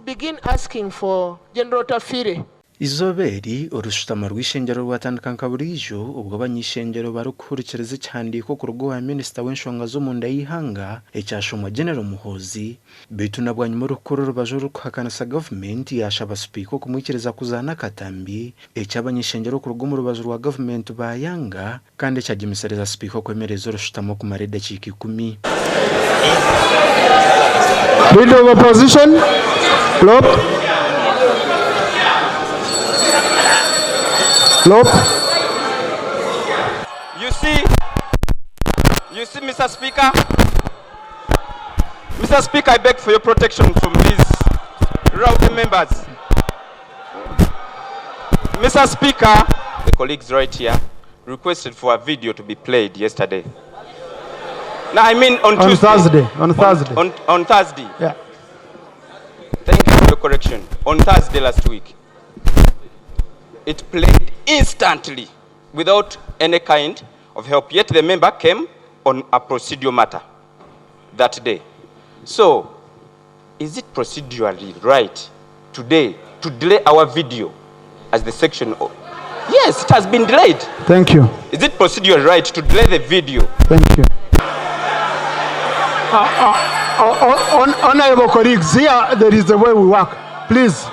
to begin asking for General Otafiire. Eizooba eri, orushutama rw'eishengyero rwatandika nka buriijo obwo abany'eishengyero barikuhurikiriza ekihandiiko kuruga owa minisita w'enshonga z'omunda y'eihanga ekyashomwa General Muhoozi. Beitu na bwanyima orikukora orubaju orurikuhakanisa gavumenti yaashaba sipiika okumwikiriza kuzaana akatambi, eki abany'eishengyero kuruga omu rubaju rwa gavumenti baayanga kandi ekyagyemesereza sipiika okwemereza orushutama okumara edakiika ikumi. Leader of Opposition, Lop. Lop. You see, you see, Mr. Speaker, Mr. Speaker, I beg for your protection from these rowdy members. Mr. Speaker, the colleagues right here requested for a video to be played yesterday. Now, I mean on, On Tuesday. Thursday, on Thursday. On Thursday. Yeah. Thank you for the correction. On Thursday last week, it played instantly without any kind of help. Yet the member came on a procedural matter that day. So, is it procedurally right today to delay our video as the section? Yes, it has been delayed. Thank you. Is it procedurally right to delay the video? Thank you. Honorable colleagues, here there is a way we work. Please.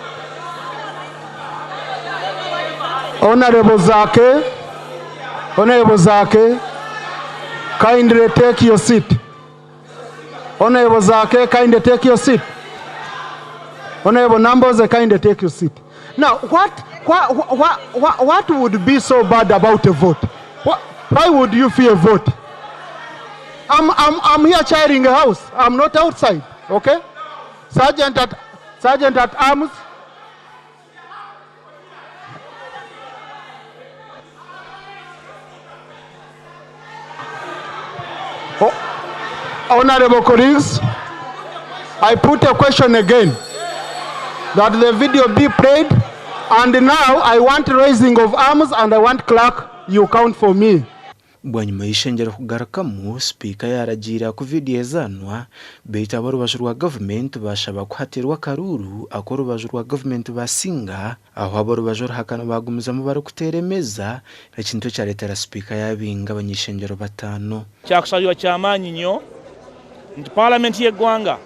Honorable Zaake, Honorable Zaake, kindly take your seat. Honorable Zaake, kindly take your seat. Honorable Nambooze, kindly take your seat. Now, what would be so bad about a vote? Why would you fear a vote? I'm here chairing a house. I'm not outside, okay? Sergeant at arms. Oh, honorable colleagues, I put a question again that the video be played, and now I want raising of arms and I want clerk, you count for me. Bwanyima y'eishengyero kugarukamu, sipiika yaaragiira ku vidiyo ezaanwa beitu ab'orubaju rwa gavumenti baashaba ku hateerwa akaruuru ak'orubaju rwa gavumenti baasinga aho ab'orubaju oruhakani baagumizamu barikuteera emeeza ekintu ekyareetera sipiika yaabinga abany'eishengyero bataano. Kyakusabirwa kyamaanyi nnyo nti paalamenti y'eggwanga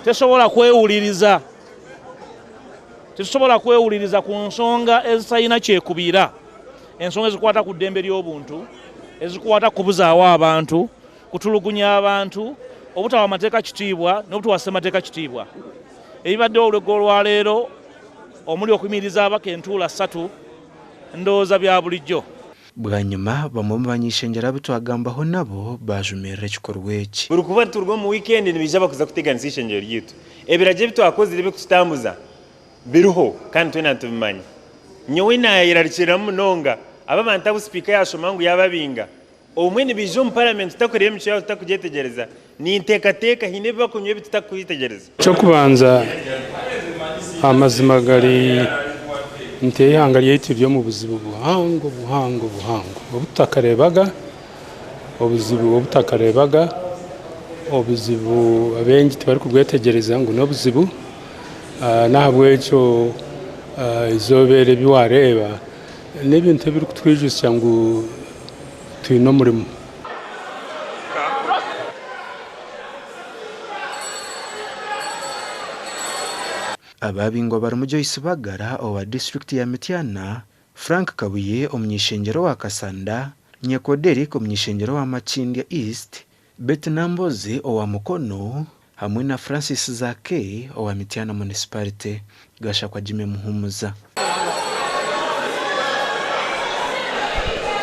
tesobola kwewuliriza, tetusobola kwewuliriza ku nsonga ezitalina kyekubiira, ensonga ezikwata ku ddembe ly'obuntu, ezikwata ku kubuzaawo abantu, kutulugunya abantu, obutawa mateeka kitiibwa n'obutawa ssemateeka kitiibwa. Ebibaddewo olweggulo lwaleero omuli okuyimiriza ababaka entuula ssatu ndowooza bya bulijjo. Bwanyima, bamwe omu bany'eishengyero abu twagambaho nabo baajumirira ekikorwa eki. Buri kuba nituruga omu wiikendi nibaija bakuza kuteganisa eishengyero ryaitu. Ebiragiro ebi twakozire ebirikututambuza biriho kandi twena nitubimanya. Nyowe naayerarikiriramu munonga aba abantu abu sipiika yaashoma ngu yaababinga. Obumwe nibaija omu paramenti tutakureeba emicwe yaabo tutakugyetegyereza. Ninteekateeka haine ebi barikunywa ebi tutakwetegyereza. Eky'okubanza, amazima gari nti eihanga ryaitu riri omu buzibu buhango buhango buhango obu tutakareebaga, obuzibu obu tutakareebaga, obuzibu abaingi tibarikubwetegyereza ngu n'obuzibu. N'ahabw'ekyo eizooba eri ebi waareeba n'ebintu ebirikutwijutsya ngu twine omurimo. Ababingwa barimu Joyce Bagara owa disiturikiti ya Mityana, Frank Kabuye omuny'eishengyero owa Kasanda, Nyeko Derrick omuny'eishengyero owa Makindye East, Betty Nambooze owa Mukono hamwe na Francis Zaake owa Mityana Municipality. Gashakwa Jimmy Muhumuza.